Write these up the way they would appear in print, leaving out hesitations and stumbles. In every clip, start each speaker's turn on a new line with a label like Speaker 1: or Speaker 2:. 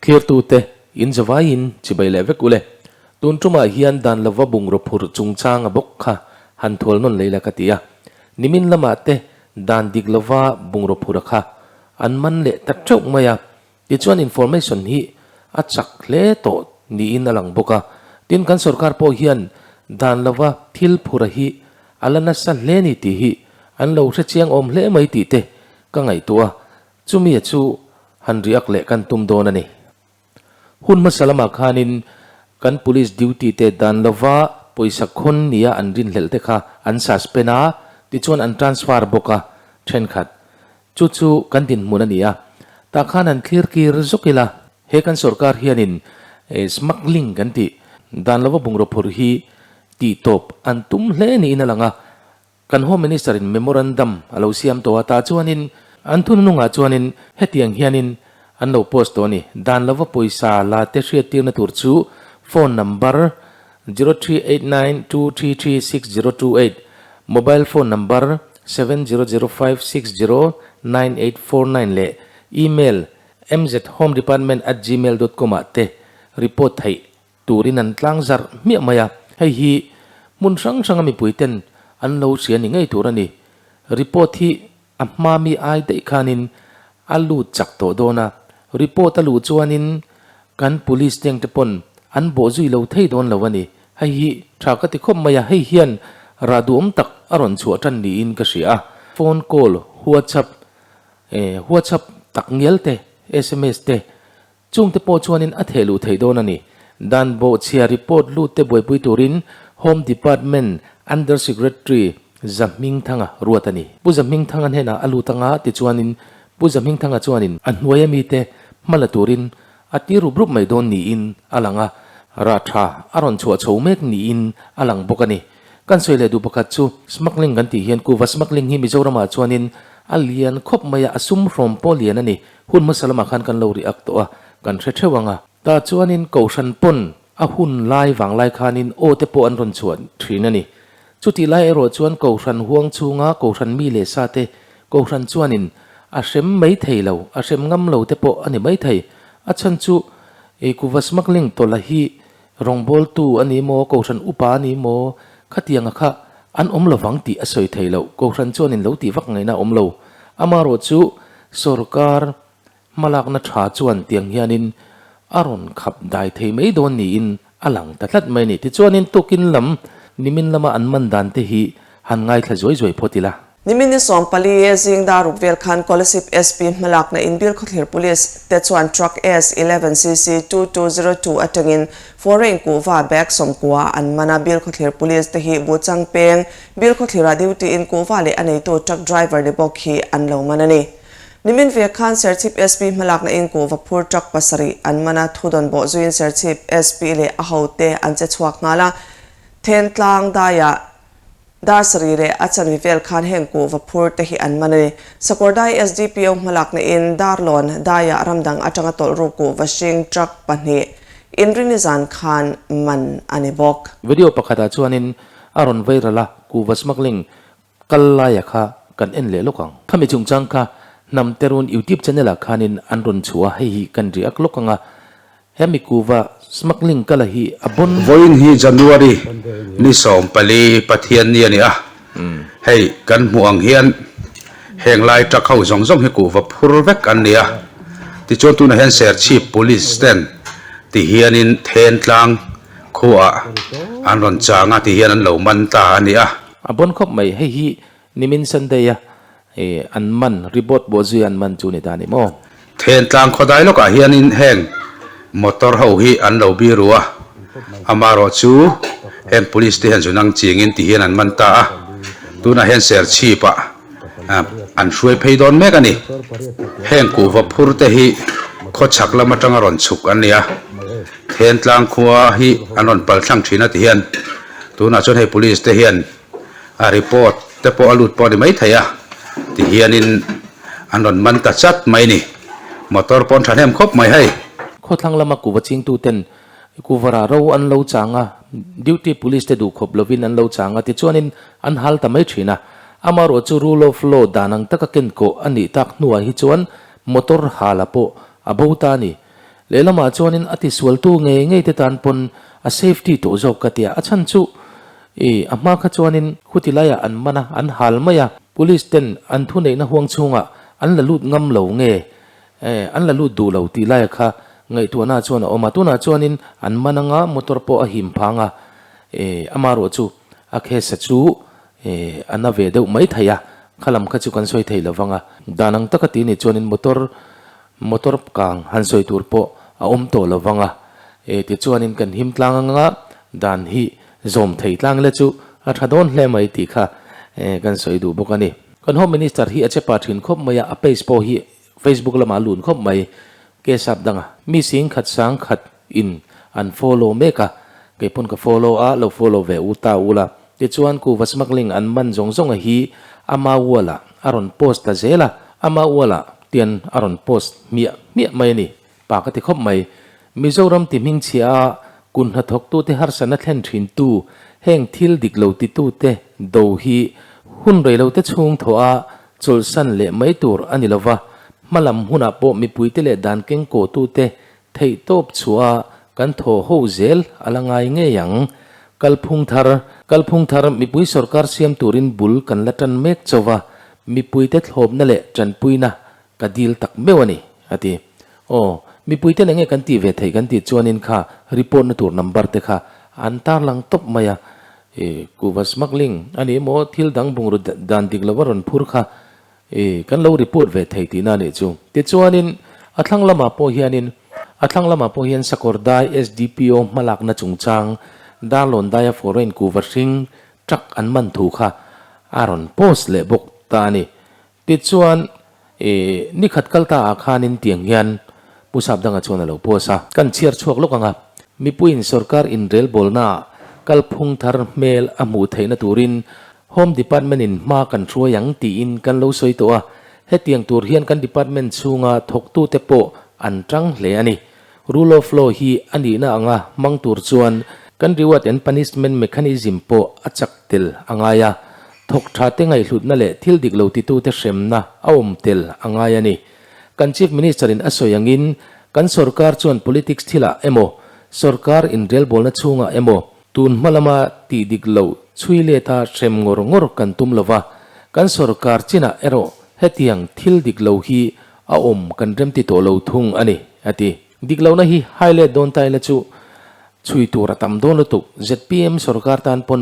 Speaker 1: Thlirtute in zavaiin chibai leh vek ule. Tun tumah hian dan lova bungraw phurh chungchang a bawk kha han thual nawn lei la ka ti a. Nimin lamah te dan dik lova bungraw phurh a kha an man leh ta teuh mai a. Tichuan information hi a chak hle tawh niin a lang bawk a. Tin kan sorkar pawh hian dan lova thil phurh a hi a la nasa hle ni tih hi an lo hrechiang awm hle mai tih te ka ngaihtuah a. Chumi a chu han riak leh kan tum dawn a ni. Hun hmasa lamah khanin kan police duty te dan lova pawisa khawn nia an rinhlelh te kha an suspend a, tichuan an transfer bawk a, thenkhat. Chu chu kan dinhmun a ni a, tah khan han thlir kir zawk ila, he kan sorkar hianin smuggling kan tih dan lova bungraw phurh hi tihtawp an tum hle niin a lang a, Kan Home Minister in memorandum a lo siam tawh a, tah chuanin an thununungah chuanin hetiang hianin an lo post tawh a ni. Dan lova pawisa la te hriattirna tur chu phone number 0389 233 6028, mobile phone number 7005609849 leh email mzhomedepartment@gmail.com ah te report theih Turin an tlang zarh hmiah mai a, hei hi hmun hrang hranga mipuiten an lo hria ni ngei tur a ni. Report hi a hma mi ai daih khanin a lut chak tawh dawn a, report a luh chuanin kan police tengte pawn an bawh zui lo thei dawn lo a ni. Hei hi tha ka ti khawp mai a, hei hian rah duhawm tak a rawn chhuah tan niin ka hria a. Phone call, WhatsApp, WhatsApp tak ngial te, sms te, Chungte pawh chuanin a theh luh theih dawn a ni. Dan bawhchhia report lutte buaipui turin Home Department Under Secretary Zahmingthanga ruat a ni. Pu Zahmingthanga hnenah a lut anga tichuanin Pu Zahmingthanga chuanin a hnuaia mite hma la turin a ti rup rup mai dawn niin a lang a, rah tha a rawn chhuah chho mek niin a lang bawk a ni. Kan sawi leh duh pakhat chu smuggling kan tih hian kuva smuggling hi Mizoramah chuanin a lian khawp mai a, a sum hrawm pawh lian a ni. Hun hmasa lamah khan kan lo riak tawh a, kan hre theuh ang a. Tah chuanin Kohhran pawn a hun lai vang lai khanin aw te pawh an rawn chhuah thin a ni. Chutih lai erawh chuan Kohhran huang chhunga Kohhran mi leh sa te Kohhran chuanin a hrem mai thei lo, a hrem ngam lo te pawh a ni mai thei. A chhan chu ei kuva smuggling tawlha hi rawngbawltu a ni maw, Kohhran upa a ni maw, khatianga kha an awm lovang tih a sawi thei lo. Kohhran chuanin lo tih vak ngaihna a awm lo. Amaherawhchu Sorkar hmalakna tha chuan tiang hianin a rawn khap dai thei mai dawn niin a lang ta tlat mai a ni. Tichuanin tukin lam nimin lama an man dan te hi han ngaithla zuai zuai phawt ila.
Speaker 2: Nimin ni 14 zing dar ruk vel khan Kolasib SP hmalakna in Bilkhawthlir Police te chuan Truck S 11 CC 2202 atangin Foreign kuhva bag 90 an man a. Bilkhawthlir Police te hi Buchang peng Bilkhawthlira duty in kuhva leh a neitu truck driver ni bawk hi an lo man a ni. Nimin ve khan Serchhip SP hmalakna in kuhva phur truck pasarih an man a, thudawn bawh zuiin Serchhip SP leh a hote an che chhuak nghal a, Thentlang daiah dar sarih leh a chanve vel khan heng kuhva phur te hi an man a ni. Sakawrdai SDPO hmalakna in Darlawn daiah ramdang atanga tawlh ruk kuhva hring truck pahnih inrini zan khan man a ni bawk.
Speaker 1: Video pakhatah chuanin A rawn vei ral a, kuhva smuggling kal laia kha kan en leh lawk ang. Khami chungchang kha hnam terun YouTube channel ah khanin an rawn chhuah a, hei hi kan riak lawk ang a, hemi kuhva smuggling kala hi a bon.
Speaker 3: Vawiin hi January ni 14 Pathianni a ni a, hei kan hmuh ang hian heng lai truck ho zawng zawng hi kuhva phur vek an ni a, tichuan tunah hian Serchhip Police ten ti hianin Thentlang Khuaah an rawn chang a ti hian an lo man ta a ni a.
Speaker 1: A bon khawp mai, hei hi nimin Sunday a an man, report pawh zui an man chu ni ta ni maw?
Speaker 3: Thentlang khawdai lawkah hianin heng motor ho hi an lo biru a, amaherawh chu heng police te hian zunang chingin ti hian an man ta a, tunah hian Serchhip-ah an hruai phei dawn mek a ni. Heng kuhva phur te hi khawchhak lam atanga rawn chhuk an ni a. Thentlang khua hi an rawn pal thlang thin a ti hian tunah chuan hei police te hian a report te pawh a lut pawh a ni maithei a ti hianin an rawn man ta chat mai a ni. Motor pawh an thahnem khawp mai hei.
Speaker 1: Khawthlang lama kuva chingtu ten kuvarah ro an lo chang a, duty police te duh khawp lovin an lo chang a tichuanin an hal ta mai thin a. Amaherawh chu rule of law dan ang taka ken kawh a nih tak hnuah hi chuan motor hala pawh a bo ta a ni. Lehlamah chuanin a tisualtu ngei ngei te tan pawn a safety tawh zawk ka tia. A chhan chu i a hma kha chuanin khuti laiah an man a, an hal mai a. Police ten an thuneihna huang chhungah an la lut ngam lo nge an la lut duh lo tih laia kha ngaihtuahna chuan a awm a. Tunah chuanin an man anga motor pawh a him phang a, amaherawh chu a case a chu a na ve deuh mai thei a, kha lam kha chu kan sawi thei lo vang a. Dan ang taka tih nih chuanin motor Motor kang han sawi tur pawh a awm tawh lo vang a, e tichuanin kan him tlang anga dan hi zawm thei tlang ila chu a tha dawn hle mai tih kha e kan sawi duh bawk a ni. Kan Home Minister hi a che pa thin khawp mai a, a page pawh hi Facebook lamah a lun khawp mai, case up danga mi sing khat sang khat in an follow mek a, kei pawn ka follow a, lo follow ve u ta ula. Tichuan kuhva smuggling an man zawng zawng a hi ama wall ah a rawn post ta zel a, ama wall ah tian a rawn post hmiah hmiah mai a ni, pa ka ti khawp mai. Mizoram ti hmingchhia a kun hnathawktute harsatna thlen thintu heng thil dik lo titute do hi hun reilote chhung thawh a chawlhsan leh mai tur a ni lova, hmalam hunah pawh mipuite leh dan kengkawhtute Theihtawp chhuah a kan thaw ho zel a la ngai ngei ang. Kalphung thar, Kalphung thar mipui sorkar siam turin bul kan la tan mek cho va, mipuite thlawpna leh tanpuina ka dil tak meuh a ni, a ti. Aw, mipuite eng nge kan tih ve theih kan tih chuanin kha report na tur number te kha an tarlang tawp mai a, e, kuhva smuggling a ni emaw thil dang bungraw dan dik lova rawn phur kha I kan lo report ve thei tihna a nih chu. Tichuanin a thlang lamah pawh hianin a thlang lamah pawh hian Sakawrdai SDPO hmalakna chungchang Darlawn daia foreign kuhva hring truck an man thu kha a rawn post leh bawk ta a ni. Tichuan i nikhat kal ta ah khanin tiang hian Pu Sapdanga chuan a lo post a. Kan chhiar chhuak lawk ang a, mipuiin sorkar inrelbawlnaah kalphung thar hmel a hmuh theihna turin Home Department in hma kan hruai ang tiin kan lo sawi tawh a, hetiang tur hian kan department chhunga thawktute pawh an tang hle a ni. Rule of law hi a nihna anga hmang tur chuan kan reward and punishment mechanism pawh a chak tel a ngai a, thawk tha te ngaihhlutna leh thil dik lo titute hremna a awm tel a ngai a ni. Kan Chief Minister in a sawi angin kan sorkar chuan politics thilah emaw, sorkar inrelbawlna chhungah emaw, Tun hma lama tih dik loh chhui leta hrem ngawr ngawr kan tum lo va, kan sorkar chinah erawh hetiang thil dik lo hi a awm kan remti tawh lo thung a ni, a ti. Dik lohna hi hai let dawn ta ila chu chhui tur a tam dawn lutuk, zpm sorkar tan pawn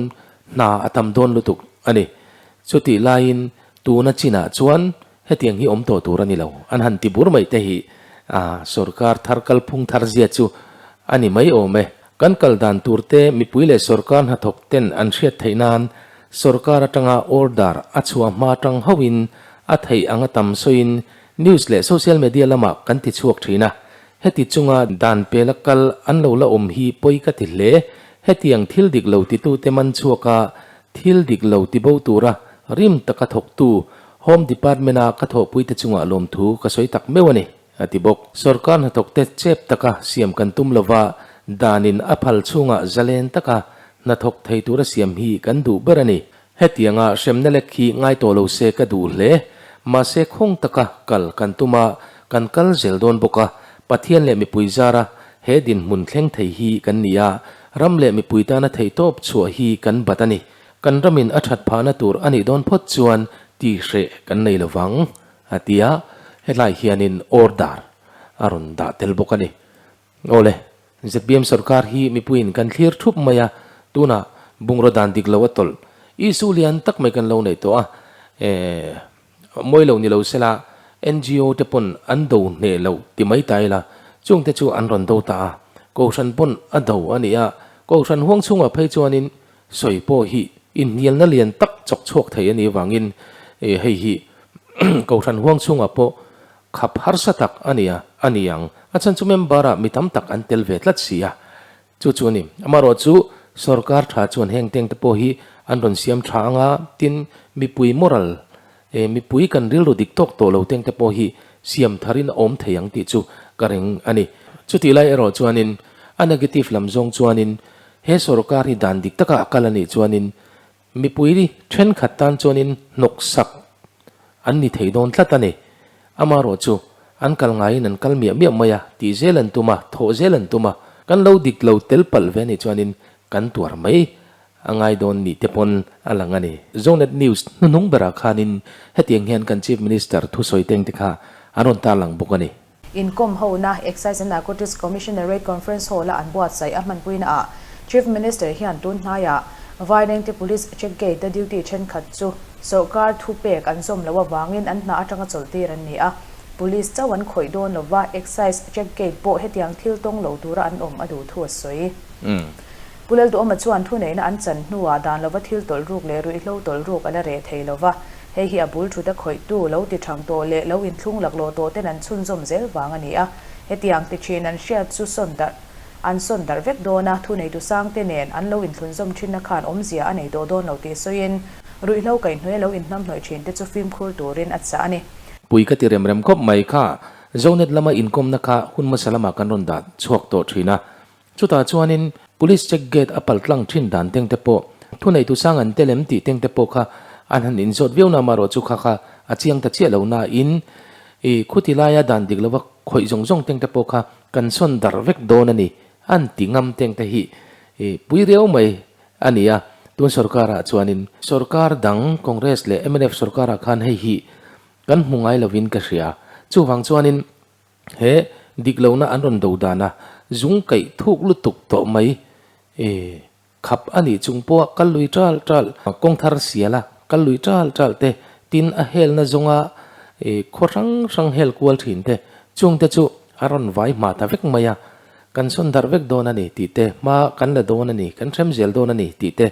Speaker 1: hna a tam dawn lutuk a ni. Chutih laiin tuna chinah chuan hetiang hi awm tawh tur a ni lo, an han ti bur mai te hi sorkar thar kalphung thar zia chu a ni mai awm e. Kan kal dan tur te mipui leh sorkar hnathawk ten an hriat theih nan sorkar atanga order a chhuah hma tang hauhin a theih anga tam sawiin news leh social media lamah kan ti chhuak thin a. Heti chunga dan pela kal an lo la awm hi pawi ka ti hle. Hetiang thil dik lo titute man chhuaka thil dik lo tibo tura rim taka thawktu Home Department a ka thawhpuite chungah lawmthu ka sawi tak meuh a ni. A ti bawk. Sorkar hnathawkte chep taka siam kan tum lova, danin a phal chhungah zalen taka hnathawk thei tura siam hi kan duh ber a ni. Hetianga hremna lek hi ngai tawh lo se ka duh hle. Mahse khawng taka kal kan tum a, kan kal zel dawn bawk a. Pathian leh mipui zara he dinhmun thleng thei hi kan ni a, ram leh mipui tana theihtawp chhuah hi kan bat a ni. Kan ramin a that phahna tur a nih dawn phawt chuan tihreh kan nei lo vang. A ti a, hetlai hianin order a rawn dah tel bawk a ni. Awle, zpm sorkar hi mipuiin kan thlir thup mai a, tunah bungraw dan dik lo a tawlh issue lian tak mai kan lo neih tawh a, eh, mawi lo ni lo sela ngo te pawn an do hneh loh ti mai ta ila, chungte chu an rawn do ta a, Kohhran pawn a do a ni a, Kohhran huang chhungah phei chuanin sawi pawh hi inhnialna lian tak chawk chhuak thei a nih avangin hei hi Kohhran huang chhungah pawh khap harsa tak a nia a ni ang. A chhan chu member ah mi tam tak an tel ve tlat si a, chu chu a ni. Amaherawh chu sorkar tha chuan heng teng te pawh hi an rawn siam tha anga tin mipui moral mipui kan rilru dik tawk tawh lo teng te pawh hi siam tharin a awm thei ang tih chu ka ring a ni. Chutih lai erawh chuanin a negative lam zawng chuanin He sorkar hi dan dik taka a kal a nih chuanin mipui thenkhat tan chuanin hnawksak an ni thei dawn tlat a ni. Amaherawhchu An kal ngaiin an kal miah miah mai a, tih zel an tum a, thawh zel an tum a. Kan lo dik lo tel palh ve anih chuanin kan tuar mai a ngai dawn nih te pawn a lang a ni. Zonet News hnuhnung berah khanin hetiang hian kan Chief Minister thusawi teng te kha an rawn tarlang bawk a ni.
Speaker 4: Inkawm hona Excise and Narcotics Commissionerate Conference Hall-a an buatsaih a hmanpuina ah Chief Minister hian tun hnaiah Vairengte Police Check Gate-a duty thenkhat chu sawrkar thupek an zawm loh avangin an hna atanga chawlhtir an ni a, Police chauh an khawih dawn lova Excise Check Gate pawh hetiang thil tawng lo tura an awm a duh thu a sawi. Pu Lalduhawma chuan thuneihna an chan hnuah dan lova thil tawlh ruk leh ruihhlo tawlh ruk a la reh thei lova, hei hi a bul thut a khawihtu lo ti thang tawh leh lo inthlung laklawh tawh ten an chhunzawm zel vang a ni a. Hetiang ti thin an hriat chu sawn darh an sawn darh vek dawn a, thuneitu sangte nen an lo inthlunzawm thinna khan awmzia a nei tawh dawn lo tih sawiin ruihhlo kaihhnuai lo inhnamhnawih thin te chu fimkhur turin a chah a ni.
Speaker 1: Pui ka ti rem rem khawp mai kha, Zonet lama inkawmna kha hun hmasa lamah kan rawn dah chhuak tawh thin a, Chutah chuanin Police check gate a pal tlang thin dan teng te pawh, thuneitu sang an tel em tih teng te pawh kha an han inzawt viau na amarawh chu kha kha a chiang ta chiah lo nain i khuti laia dan dik lova khawih zawng zawng teng te pawh kha kan sawn darh vek dawn a ni an ti ngam teng te hi i pui riau mai a ni a. Tun sorkarah chuanin sorkar dang Congress leh mnf sorkarah khan hei hi kan hmu ngai lovin ka hria. Chuvang chuanin He dik lohna an rawn do dan a, zung kaih thuk lutuk tawh mai e, khap a nih chung pawha kal lui tal tal, kawng thar sial a kal lui tal tal te, tin a helna zawnga e khaw hrang hrang hel kual thin te, chung te chu a rawn vai hma ta vek mai a, kan sawn darh vek dawn a ni tih te, hma kan la dawn a ni, kan hrem zel dawn a ni tih te,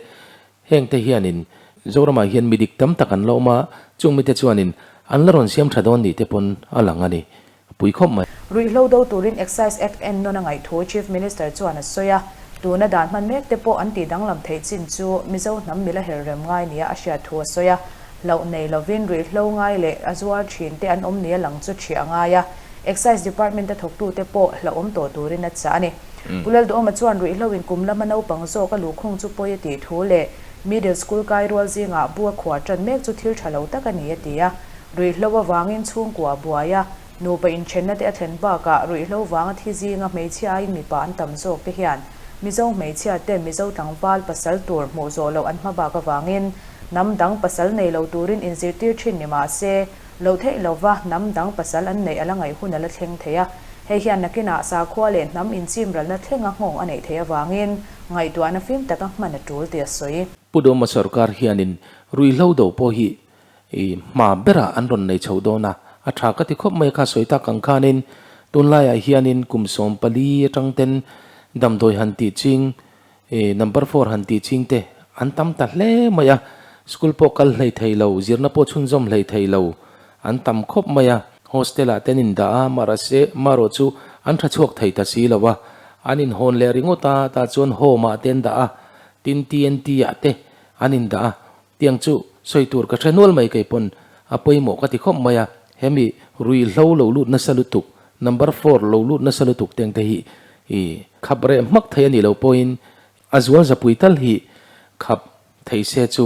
Speaker 1: Heng te hianin Zoramah hian mi dik tam tak an la awm a, chung mite chuanin an la rawn siam tha dawn nih te pawn a lang a ni. A pui khawp mai.
Speaker 4: Ruihhlo do turin Excise Act en nawn a ngaih thu Chief Minister chuan a sawi a, tuna dan hman mek te pawh an tih danglam theih chin chu Mizo hnam mila her rem ngai nia a hriat thu a sawi a, hlauh nei lovin ruihhlo ngai leh a zuar thin te an awm nia lang chu ṭhiah a ngai a, Excise Department a thawktute pawh hlauhawm tawh turin a chah a ni. Pu Lalduhawma chuan ruihhlo in kum lama naupang zawk a luhkhung chu pawi a tih thu leh Middle School kai rual zingah bu a khuar ṭan mek chu thil ṭha lo tak a ni a ti a. Ruihhlo avangin chhungkua a buai a, nupa inthenna te a thlen bakah ruihhlo vanga thi zinga hmeichhia aiin mipa an tam zawk te hian Mizo hmeichhia ten Mizo tlangval pasal tur hmuh zawh loh an hma bak avangin hnam dang pasal nei lo turin inzirtir ṭhin ni mah se Loh theih lova hnam dang pasal an neih a la ngaih hun a la thleng thei a, hei hian nakinah sakhua leh hnam inchimralna thlenga nghawng a neih theih avangin ngaihtuahna fim taka hman a tul tih a sawi.
Speaker 1: Pu Dawma sorkar hianin ruihhlo do pawh hi i hma berah an rawn nei chho dawn a, a tha ka ti khawp mai a kha sawi tak ang khanin tunlaiah hianin kum 14 atang ten damdawi han tih ching I number four han tih ching te an tam ta hle mai a, school pawh kal hlei thei lo, zirna pawh chhunzawm hlei thei lo an tam khawp mai a, hostel ah te an indah a, mahse marawh chu an tha chhuak thei ta si lo a, an inhawn leh ringawt a, tah chuan home ah te an dah a, tin TNT ah te an indah a, tiang chu sawi tur ka hre nual mai kei pawn a pawimawh ka ti khawp mai a, hemi ruihhlo lo lut nasa lutuk Number four lo lut nasa lutuk teng te hi i khap reh hmak thei a nih loh pawhin a zual zapui tal hi khap thei se chu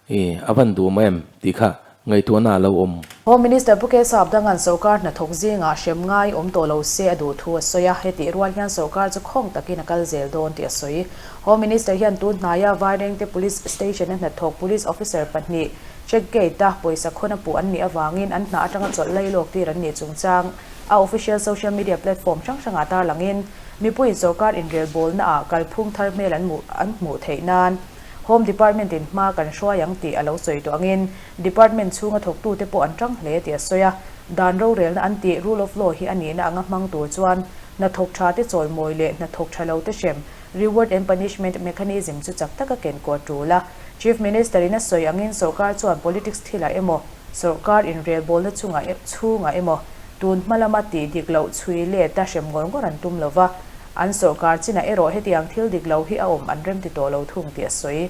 Speaker 1: i a van duh awm em tih kha ngaihtuahna a lo awm.
Speaker 4: Home Minister Pu Kesap Dangan sorkar hnathawk zingah hrem ngai awm tawh lo se a duh thu a sawi a, hetih rual hian sorkar chu khawng takin a kal zel dawn tih a sawi. Home Minister hian tun hnaia Vairengte Police Station-a hnathawk Police Officer pahnih Check gate-a pawisa khawn a puh an nih avangin an hna atanga chawlh lai lawk tir an nih chungchang a official social media platform hrang hrangah tarlangin mipuiin sorkar inrelbawlnaah kalphung thar hmel an an hmuh theih nan Home Department in hma kan hruai ang tih a lo sawi tawh angin Department chhunga thawktute pawh an tang hle tih a sawi a. Dan rorelna an tih rule of law hi a nihna anga hmang tur chuan hnathawk tha te chawimawi leh hnathawk tha lo te hrem reward and punishment mechanism chu chak taka kenkaw a tul a. Chief Minister in a sawi angin sorkar chuan politics thilah emaw, sorkar inrelbawlna chungah chhungah emaw tun hma lama tih dik loh chhui let a hrem ngawr ngawr an tum lo va, an sorkar chinah erawh hetiang thil dik lo hi a awm an rem ti tawh lo thung tih a sawi.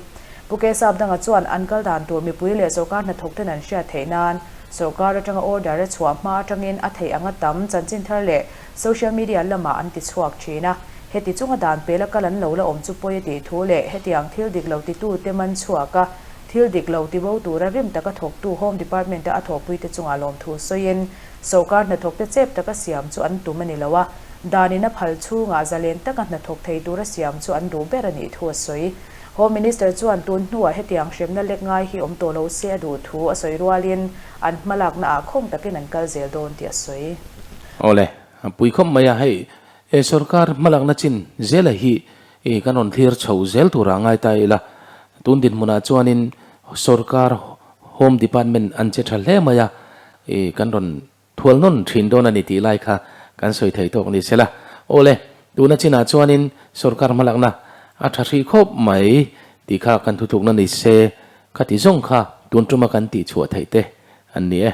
Speaker 4: Pu Kesap danga chuan an kal dan tur mipui leh sorkar hnathawk ten an hriat theih nan sorkar atanga order a chhuah hma atangin a theih anga tam chanchin thar leh social media lamah an ti chhuak thin a. Heti chunga dan pela kal an lo la awm chu pawi a tih thu leh hetiang thil dik lo titute man chhuak a, thil dik lo tibo tura rim taka thawktu Home Department-a a thawhpuite chungah lawmthu sawiin Sorkar hnathawkte chep taka siam chu an tum a ni lo a, danin a phal chhungah zalen taka hnathawk thei tura siam chu an duh ber a nih thu a sawi. Home Minister chuan tun hnuah hetiang hremna lek ngai hi awm tawh lo se a duh thu a sawi rualin an hmalakna ah khawng takin an kal zel dawn tih a sawi.
Speaker 1: Awle, a pui khawp mai a, hei e sorkar hmalakna chin zela hi e kan rawn thlir chho zel turah ngai ta ila, tun dinhmunah chuanin sorkar Home Department an che tha hle mai a, e kan rawn Thual nawn thin dawn a ni tih lai kha kan sawi thei tawk ni sela. Awle, tuna chinah chuanin sorkar hmalakna a tha hrih khawp mai tih kha kan thutlukna ni se, khati zawng kha tun tuma kan tihchhuah theih te an ni e.